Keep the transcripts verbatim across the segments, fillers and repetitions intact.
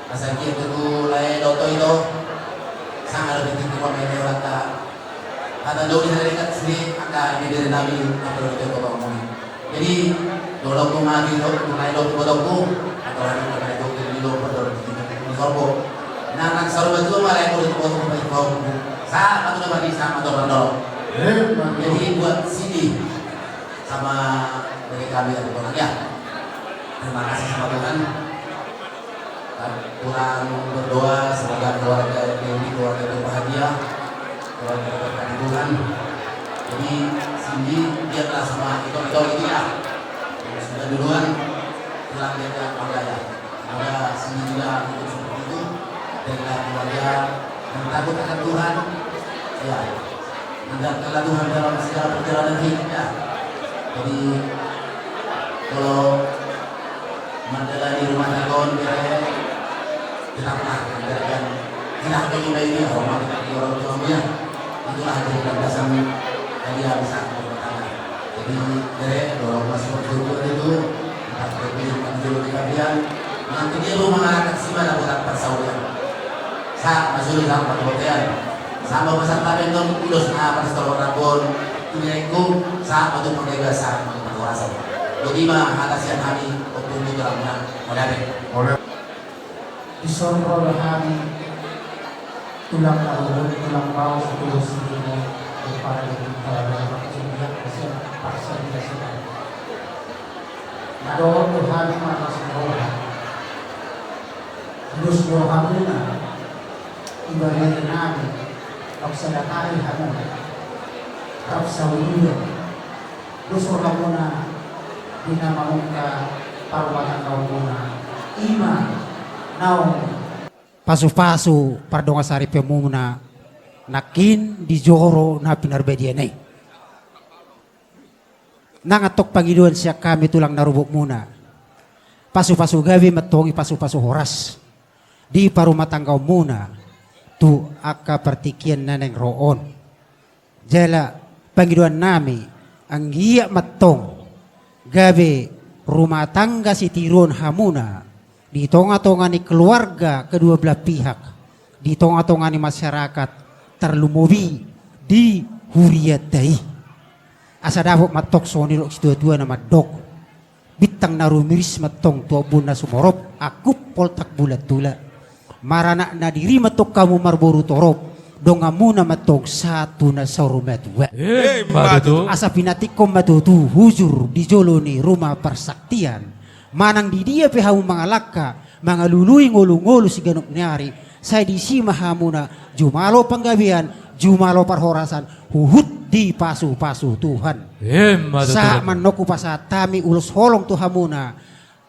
Asa dia tu lae doto ito. Sangat lebih tinggi pemain orang ta. Hata doli hari kan sini angka di diri nami apa lebih tinggi pemain. Jadi, dolok tu mati tu, mulai dolok tu dolok tu, atau ada mulai dolok tu dolok tu dolok tu dolok tu. Nah, nang saru batu malah yang dolok tu dolok tu. Sa, satu nama di sama tu dolok. Jadi, buat sini sama dari kami ada orang ya. Terima kasih sama Tuhan. Kurang berdoa, semoga keluarga ini keluarga berbahagia, keluarga berkat Tuhan. Jadi, Cindy, biarlah semua itu, itu, itu ya. Sudah duluan, pulang dia ke keluarga ya. Semoga Cindy juga ikut seperti itu. Jadilah keluarga yang takut akan Tuhan. Ya. Andalkanlah Tuhan dalam segala perjalanan hidup ya. Jadi, kalau menjalani rumah tangga on, bere, tetaplah andalkan, tidak ada juga ini, hormat kepada orang tua ya. Itulah jadi landasan kalian saat berumah tangga. Jadi, bere, kalau masuk ke itu, tetap berpikir dulu di kalian. Nanti dia mau mengarahkan si mana buat persaudaraan. Sa, masuk di dalam perhatian. Sama pesan tapi untuk ulos na, pada setelah rapor. Tumiringku, sahat ma tu panggabean, sahat ma tu parhorasan. Boti ma hata sian hami, Ompu Putra Muna, mauliate. Mauliate. Dison ro do hami, tulang na ruhut, tulang baos, tulang siringo, rupana di kita, paksa kita sudah. Na dohot do hami marlas ni roha. Dos do hamuna, ibari nami, rap sada tahi hamuna, rap sauluna. Dos rohamuna di na mamungka parumahtanggaonmuna, i ma naung pasupasu pardongansaripeonmuna nangkin di joro na pinarbadiana i. Nang antong pangidoan sian hami tulang na rorobotmuna, pasupasu gabe ma antong i pasupasu horas di parumahtanggaonmuna tu angka partingkian na naeng ro on. Jala pangidoan nami, anggiat ma antong gabe rumah tangga sitiruon hamuna di tongatonga ni keluarga kedua belah pihak, di tongatonga ni masyarakat, tarlumobi di hurianta i. Asa dapot ma antong songon nidok situatua na mandok: Bintang na rumiris ma antong tu ombun na sumorop, angkup poltak bulan tula. Maranak na diri ma antong hamu marboru torop, donganmuna ma antong sahat tu na saur matua. Emma tutu. Asa pinantikhon ma tutu hujur di jolo ni ruma parsaktian. Manang di dia pe hamu mangalangka, mangalului ngolungolu siganup ni ari, sai disi ma hamuna jumalo panggabean, jumalo parhorasan, huhut dipasupasu Tuhan. Emma tutu. Sahat ma antong hupasahat hami ulos holong tu hamuna,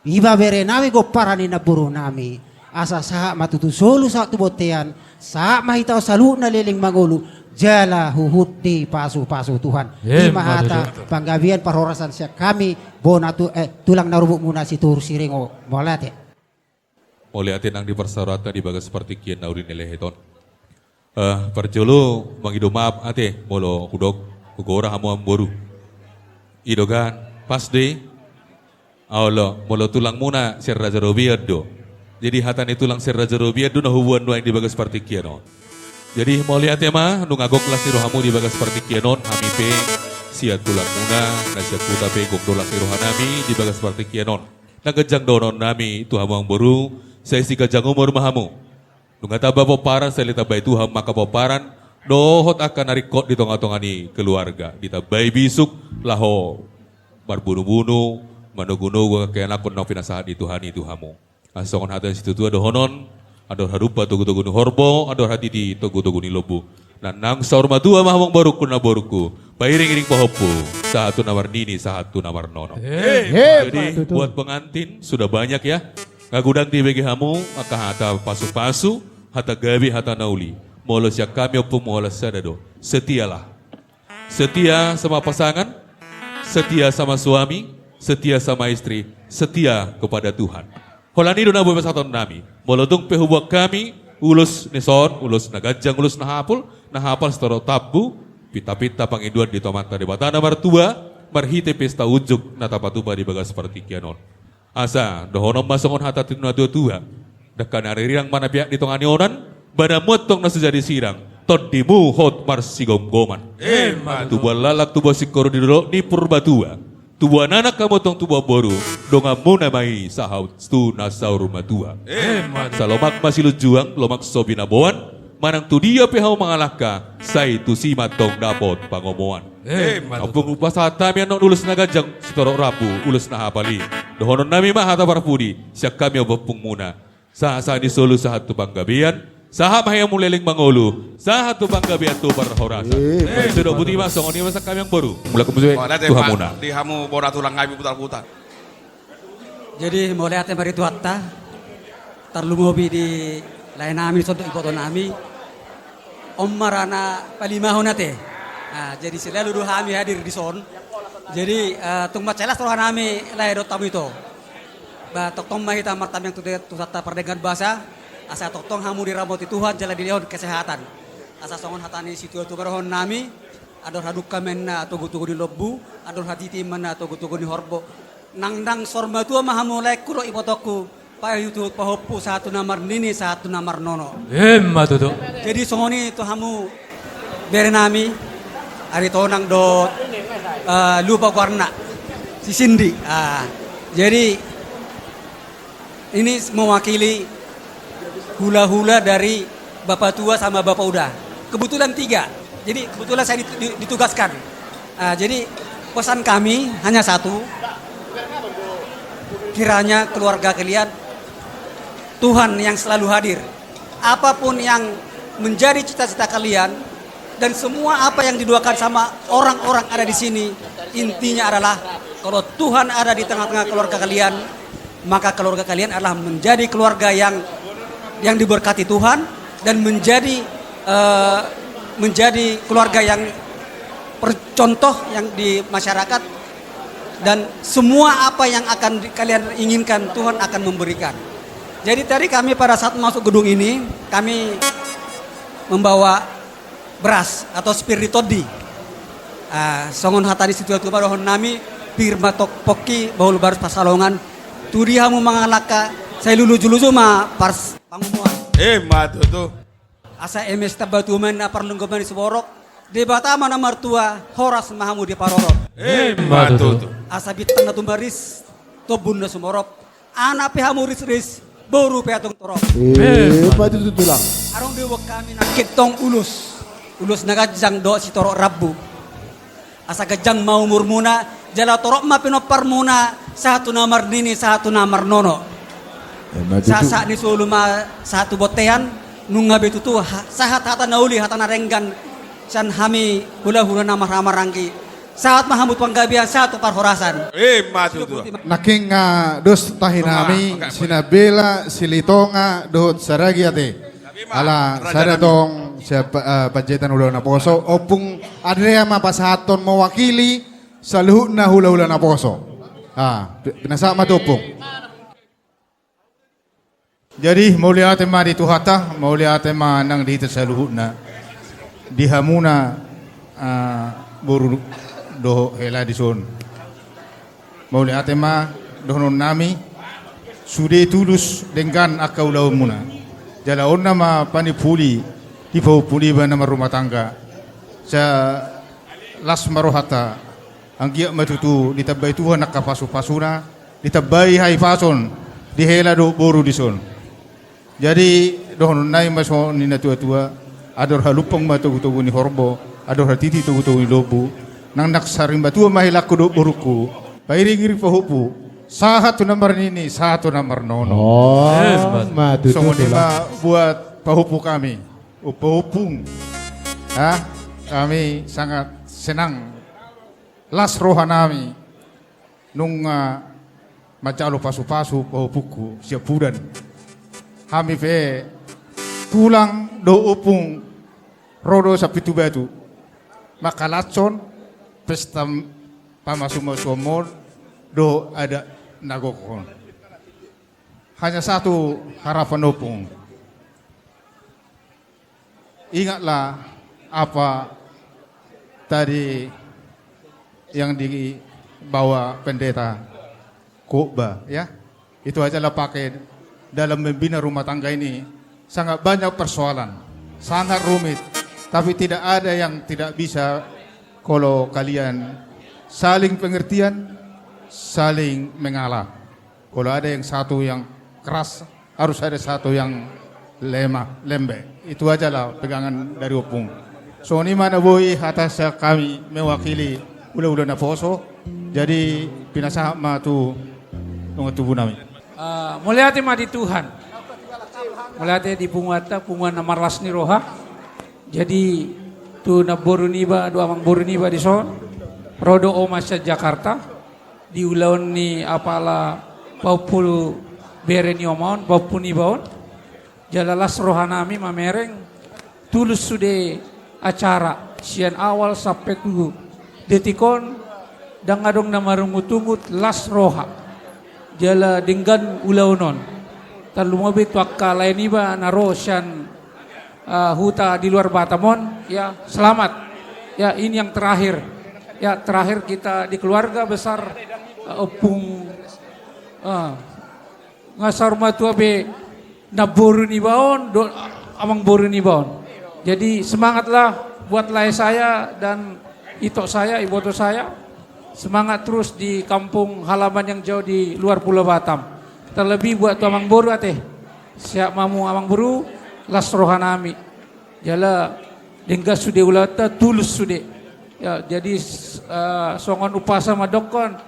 ibebere nami gomparan ni namboru nami, asa sahat ma tutu solu sahat tu bontean, sahat ma hita on saluhutna leleng mangolu, jala huhut dipasupasu Tuhan. Emma tutu. I ma hata panggabean parhorasan sian hami, bona tu, eh, tulang na rorobotmuna Sitorus Siringo, mauliate. Mauliate nang di parsaoranta di bagas partingkian na uli ni lehet on. Eh, parjolo mangido maaf ate, molo hudok hugora hamu amangboru. I do kan, pas do i. Olo, molo tulangmuna sian Raja Robean do. Jadi hata ni tulang sian Raja Robean do na huboan nuaeng di bagas partingkian on. Jadi mauliate ma, nunga gok las ni rohamu di bagas partingkian on, hami pe sian tulangmuna na sian huta pe gok do las ni rohanami di bagas partingkian on. Na ganjang dohonon nami tu hamu amangboru, sai siganjang umur ma hamu. Nunga tamba pomparan, sai ditambai Tuhan ma angka pomparan dohot angka na ringkot di tongatonga ni keluarga. Ditambai bisuk laho marbunubunu, manogunogu angka ianakhon naung pinasahat ni Tuhan i tu hamu. Asa songon hata ni situatua dohonon: Andor hadumpang togutogu ni horbo, andor hatiti togutogu ni lombu. Na naung saur matua ma hamu amangborungku, namborungku, pairingiring pahompu, sahat tu na marnini, sahat tu na marnono. Emma tutu. Jadi buat pengantin sudah banyak ya. Nga godang dibege hamu angka hata pasupasu, hata gabe, hata na uli. Molo sian hami ompungmu holan sada do: Setialah. Setia sama pasangan, setia sama suami, setia sama istri, setia kepada Tuhan. Holan i do na boi pasahaton nami. Molo tung pe huboan hami ulos ni son, ulos na ganjang, ulos na hapul, na hapal sitorop tambu, pintapinta pangidoan di Amanta Debata na martua, marhite pesta unjuk na tapatupa di bagas partingkian on. Asa dohonon ma songon hata ni natuatua: Dangka ni aririrang ma na peak di tonga ni onan, badanmu antong na so jadi sirang, tondimu hot marsigomgoman. Emma tutu. Tubuan laklak, tubuan singkoru di dolok ni Purbatua. Tubuan anak hamu antong tubuan boru, donganmuna ma i sahat tu na saur matua. Emma tutu. Sai lomak ma silunjuang, lomak so binaboan, manang tu dia pe hamu mangalangka, sai tusi ma antong dapot pangomoan. Emma tutu. Ompung, hupasahat hami annon ulos na ganjang, sitorop rambu ulos na hapal i. Dohononnami ma hata parpudi sian hami ompungmuna. Sahat-sahat ni solu sahat tu panggabean, sahat ma hamu leleng mangolu, sahat tu panggabean tu parhorasan. Eh, sude, botima, songon i ma sian hami, amangboru. Mulak hamu sude tu hamuna. Di hamu bona tulang hami Putar-putar. Jadi, mauliate ma di Tuhanta, tarlumobi di laenami, songon ibotonami. On ma ra na palimahon ate. Nah, jadi selalu do hami hadir dison. Jadi, eh, tung mansai las rohanami lae dohot hamu ito. Ba tongtong ma hita martangiang tu Debata, tu Tuhanta pardenggan basa, asa tongtong hamu diramoti Tuhan jala dilehon kesehatan. Asa songon hata ni situa-tua ma dohononnami, andor hadungka ma inna togu-togu ni lombu, andor hatiti ma inna togu-togu ni horbo. Nang, nang saur matua ma hamu laengku dohot ibotongku, paihut-ihut pahompu sahat tu na marnini sahat tu na marnono. Emma tutu. Jadi songon i tu hamu berenami, Aritonang dohot, eh, lupa goarna, si Sindi. Ah, jadi ini mewakili hula-hula dari Bapak Tua sama Bapak Uda. Kebetulan tiga. Jadi kebetulan saya dit-, di-, ditugaskan. Ah, jadi pesan kami hanya satu. Kiranya keluarga kalian, Tuhan yang selalu hadir. Apapun yang menjadi cita-cita kalian dan semua apa yang didoakan sama orang-orang ada di sini, intinya adalah kalau Tuhan ada di tengah-tengah keluarga kalian, maka keluarga kalian adalah menjadi keluarga yang, yang diberkati Tuhan dan menjadi, eh, menjadi keluarga yang percontoh yang di masyarakat, dan semua apa yang akan di-, kalian inginkan, Tuhan akan memberikan. Jadi tadi kami pada saat masuk gedung ini, kami membawa beras atau pir ni tondi. Ah, songon hata ni situa-tua ma dohononnami, pir ma antong pongki, bahul barus pansalongan. Tu dia hamu mangalangka, sai luluju-luju ma pars pangomoan. Emma tutu. Asa eme Sitamba tua ma inna parlinggoman ni siborok, Debata ma na martua, horas ma hamu diparorot. Emma tutu. Asa bintang na tumbaris, tombun na sumorop, anak pe hamu risris, boru pe antong torop. Emma tutu, Tulang. Adong do buat hami nangkin tong ulos, ulos na ganjang dohot sitorop rambu. Asa ganjang ma umurmuna, jala torop ma pinomparmuna, sahat tu na marnini, sahat tu na marnono. Emma tutu. Sahat-sahat ni solu ma sahat tu bontean, nunga be tutu ha-, sahat hata na uli, hata na denggan, sian hami hula-hula na marhahamaranggi. Sahat ma hamu tu panggabean, sahat tu parhorasan. Emma tutu. Nangkin, ah, dos tahi nami, Sinambela, Silitonga, dohot Saragi ate. Ala sada tong sian pa-, eh, Panjaitan Hula-hula Naposo, Ompung Andrea ma pasahathon mewakili saluhutna hula-hula naposo. Ah, pi-, pinasahat ma tu Ompung. Jadi, mauliate ma di Tuhanta, mauliate ma nang di hita saluhutna. Di hamuna, ah, boru dohot hela dison. Mauliate ma dohononnami, sude tulus denggan angka ulaonmuna. Jala on nama panipuli, dipahupuli ba na marrumah tangga. Sa las ma rohanta, anggiat ma tutu ditambai Tuhan angka pasu-pasuna, ditambai hahipason, di hela dohot boru dison. Jadi, dohononnami ma songon ni na tua-tua, andor halumpang ma togu-togu ni horbo, andor hatiti togu-togu ni lombu, nang, nang sarimatua ma helangku dohot borungku, pairing-iring pahompu, sahat tu na marnini, sahat tu na marnono. Oh, emma tutu, Tulang. Songon i ma buat pahompu hami, Ompu Ompung. Ah, kami sangat senang. Las rohanami. Nunga manjalo pasu-pasu pahompungku Siampudan. Hami pe tulang dohot ompung ro do sian Pitubatu. Mangkalashon pesta pamasumasuon dohot adat na gok on. Hanya satu harapan ompung. Ingatlah apa tadi yang dibawa pendeta khotbah, ya. Itu ajalah pakai dalam membina rumah tangga ini sangat banyak persoalan, sangat rumit, tapi tidak ada yang tidak bisa kalau kalian saling pengertian, saling mengalah. Kalau ada yang satu yang keras, harus ada satu yang lemah, lembek. Itu ajalah pegangan dari ompung. Songon i ma na boi hata sian hami mewakili hulahula naposo. Jadi pinasahat ma tu dongan tubu nami. Ah, mauliate ma di Tuhan. Mauliate di punguanta, punguan na marlas ni roha. Jadi tu namboru niba dohot amangboru niba dison, ro do oma sian Jakarta di ulaon ni apala pahompu bere ni oma on, pahompu niba on. Jala las rohanami mamereng, tulus sude acara sian awal sampe tu detik on, ndang adong na marungutungut, las roha. Jala denggan ulaon on. Tarlumobi tu angka lae niba na ro sian, eh, huta di luar Batam on, ya, selamat. Ya, ini yang terakhir. Ya, terakhir kita di keluarga besar, eh, ompung, eh, nga saur matua be namboru niba on dohot amangboru niba on. Jadi semangatlah buat lae saya dan ito saya, iboto saya. Semangat terus di kampung halaman yang jauh di luar Pulau Batam. Terlebih buat tu amangboru ate. Siap ma hamu amangboru, las rohanami. Jala denggan sude ulaonta, tulus sude. Ya, jadi, eh, songon umpasa mandokkon,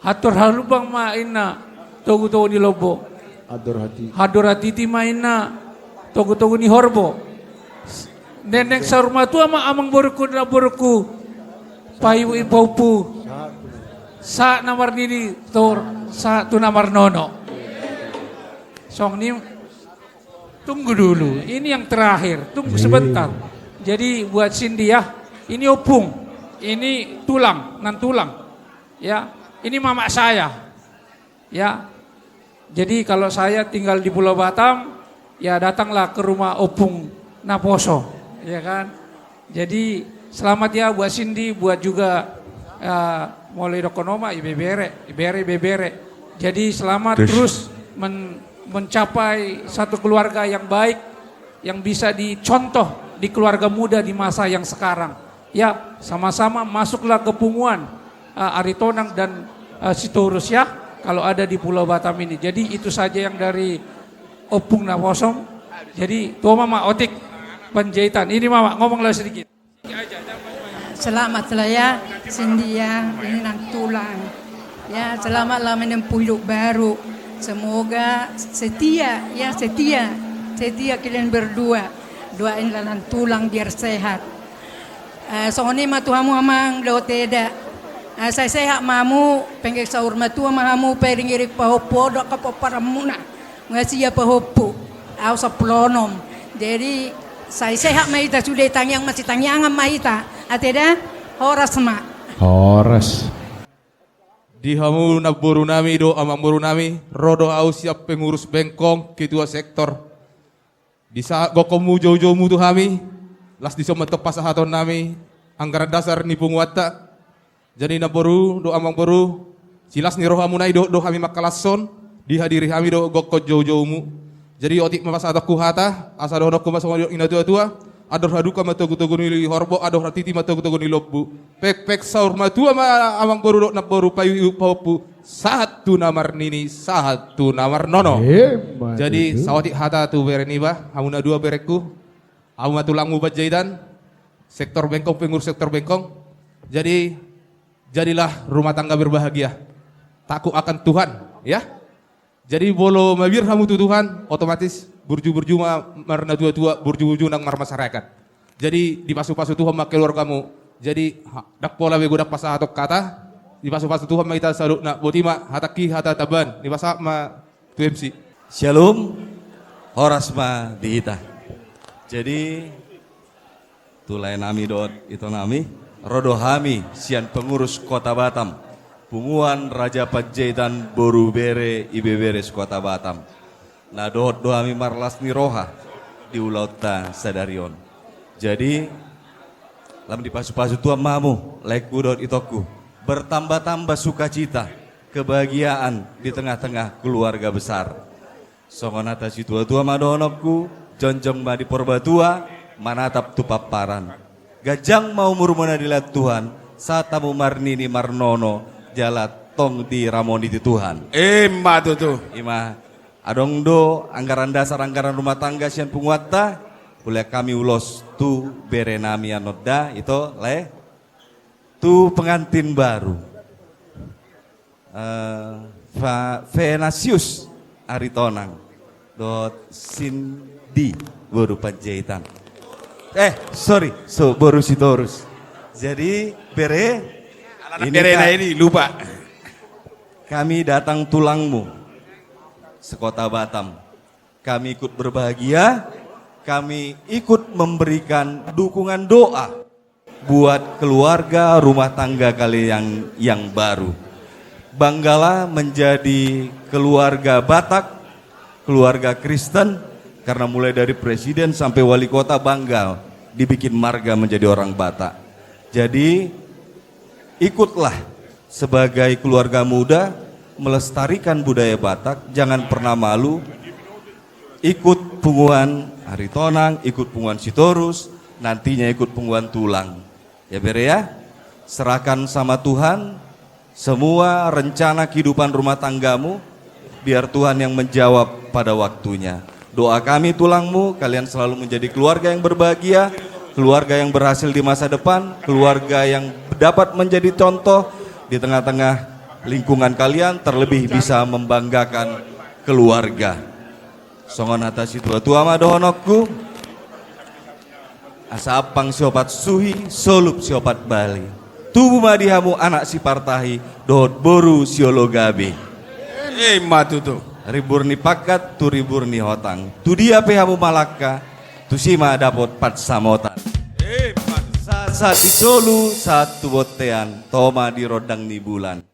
andor halumpang ma inna togutogu ni lombu. Andor hatiti. Andor hatiti ma inna togutogu ni horbo. Nenek saur matua ma amangborungku, namborungku, paibu, pahompu. Sahat na marnini, sahat tu na marnono. Songon i. Tunggu dulu, ini yang terakhir. Tunggu sebentar. Jadi buat Cindy ya, ini ompung, ini tulang, nantulang. Ya, ini mamak saya. Ya. Jadi kalau saya tinggal di Pulau Batam, ya datanglah ke rumah ompung naposo, ya kan? Jadi selamat ya buat Cindy, buat juga, eh, molo didokkon oma, ibebere, ibebere, ibebere. Jadi selamat terus men-, mencapai satu keluarga yang baik, yang bisa dicontoh di keluarga muda di masa yang sekarang. Ya, sama-sama masuklah ke punguan, eh, Aritonang dan, eh, Sitorus ya, kalau ada di Pulau Batam ini. Jadi itu saja yang dari ompung naposo. Jadi tu oma ma otik Panjaitan. Ini mamak, ngomonglah sedikit. Selamat lah ya, Cindy ya, ini nantulang. Ya, selamatlah menempuh hidup baru. Semoga setia, ya, setia. Setia kalian berdua. Doainlah nantulang biar sehat. Eh, songon i ma tu hamu amang dohot eda. Eh, sai sehat ma hamu, pengge saur matua ma hamu, pairing-iring pahompu dohot angka pomparanmuna. Nga sia pahompu, au sampulu onom. Jadi sai sehat ma hita sude, tangiang masitangiangan ma hita. Ate da, horas ma. Horas. Di hamu namboru nami dohot amangboru nami, ro do au sian pengurus bengkong, ketua sektor. Di sahat gokhonmu joujoumu tu hami, laos dison ma tong pasahaton nami anggaran dasar ni punguanta. Jadi namboru dohot amangboru, silas ni rohamuna i dohot do hami mangkalashon, dihadiri hami do gokhon joujoumu. Jadi otik ma pasahatonku hata, asa dohononku ma songon didok ni natuatua, andor halumpang ma togutogu ni horbo, andor hatiti ma togutogu ni lombu. Pekpek saur matua ma amangboru dohot namboru, paibu pahompu, sahat tu na marnini, sahat tu na marnono. Emma tutu. Jadi saotik hata tu bere niba, hamu na dua berengku, au ma tulangmu Panjaitan, sektor bengkong, pengurus sektor bengkong. Jadi jadilah rumah tangga berbahagia. Takut akan Tuhan, ya. Jadi molo mabiar hamu tu Tuhan, otomatis burju-burju ma marnatuatua, burju-burju nang marmasyarakat. Jadi dipasupasu Tuhan ma keluargamu. Jadi ha-, ndang pola be godang pasahaton hata, dipasupasu Tuhan ma hita saluhutna. Boti ma hatangki, hata tambahan, dipasahat ma tu M C. Shalom, horas ma di hita. Jadi tu lae nami dohot ito nami, ro do hami sian pengurus Kota Batam, punguan Raja Panjaitan, boru, bere, ibebere se-Kota Batam. Na dohot do hami marlas ni roha di ulaonta sadari on. Jadi lam dipasupasu Tuhan ma hamu, laengku dohot itongku. Bertambah-tambah sukacita, kebahagiaan di tengah-tengah keluarga besar. Songon hata situatua ma dohononku, jongjong ma di Purbatua, manatap tu pamparan. Ganjang ma umurmuna di las Tuhan, sahat hamu marnini marnono, jala tong diramoti Tuhan. Ima tutu. Ima, adong do anggaran dasar, anggaran rumah tangga sian punguanta, hulehon hami ulos tu berenami annon da, ito, lae. Tu pengantin baru. Eh, Fa-, Venasius Aritonang dohot Cindy boru Panjaitan. Eh, sorry, so, boru Sitorus. Jadi, bere, ini berena ka-, ini lupa. Kami datang tulangmu, sekota Batam. Kami ikut berbahagia, kami ikut memberikan dukungan doa buat keluarga rumah tangga kalian yang baru. Banggalah menjadi keluarga Batak, keluarga Kristen, karena mulai dari presiden sampai wali kota bangga dibikin marga menjadi orang Batak. Jadi, ikutlah sebagai keluarga muda melestarikan budaya Batak, jangan pernah malu. Ikut punguan Aritonang, ikut punguan Sitorus, nantinya ikut punguan tulang. Ya, bere ya, serahkan sama Tuhan semua rencana kehidupan rumah tanggamu, biar Tuhan yang menjawab pada waktunya. Doa kami tulangmu, kalian selalu menjadi keluarga yang berbahagia, keluarga yang berhasil di masa depan, keluarga yang dapat menjadi contoh di tengah-tengah lingkungan kalian, terlebih bisa membanggakan keluarga. Songon hata situatua ma dohononku. Asa ampang siopat suhi, solup siopat bali. Tubu ma di hamu anak sipartahi, dohot boru siolo gabe. Ima tutu. Ribur ni pangkat, tu ribur ni hotang. Tu dia pe hamu mangalangka, tusi ma dapot pansamotan. Ima tutu. Sahat-sahat di solu, sahat tu bontean, tama di rondang ni bulan.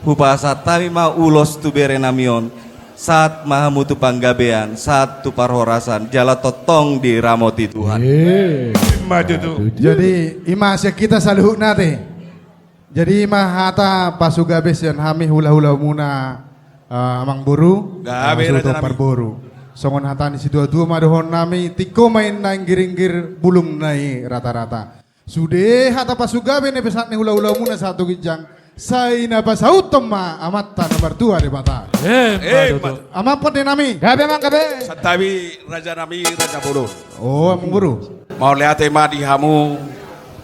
Hupasahat hami ma ulos tu berenami on, sahat ma hamu tu panggabean, sahat tu parhorasan, jala tongtong diramoti Tuhan. Eh, ima tutu. Jadi, ima sian hita saluhutna te. Jadi, ima hata pasugabe sian hami hulahulamuna, eh, amangboru, gabe, eh, raja nami. Parboru. Songon hata ni situatua ma dohononnami, tingko ma inna inggir-inggir, bulungna i ratarata. Sude hata pasugabe na pesahat ni hulahulamuna sahat tu ginjang, sai na pasauthon ma Amanta na martua Debata. Eh, eh, ima tutu. Amang pande nami. Gabe, amang, gabe. Santabi raja nami, raja bolon. Oh, amangboru. Mauliate ma di hamu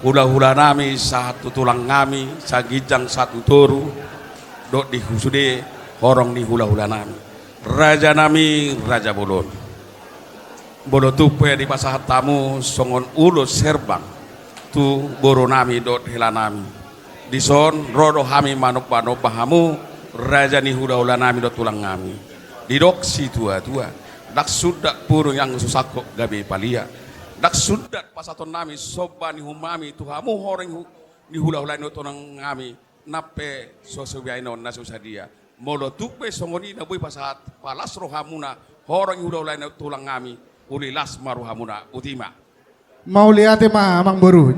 hulahulanami, sahat tu tulangnami, saginjang sahat tu toru, dohot di sude horong ni hulahulanami. Raja nami, raja bolon. Molo tung pe dipasahat hamu songon ulos herbang tu boru nami dohot hela nami. Dison ro do hami manombanomba hamu, raja ni hulahula nami dohot tulang nami. Didok situatua, ndang sundat purung anggo so sangkot gabe palia. Ndang sundat pasahaton nami somba ni uhum nami tu hamu horong hu-, ni hulahula ni dohot tulang nami. Nang pe so sude on na so sadia. Molo tung pe songon i na boi pasahat, palas rohamuna, horong ni hulahula ni tulang nami, uli las ma rohamuna, botima. Mauliate ma, amangboru.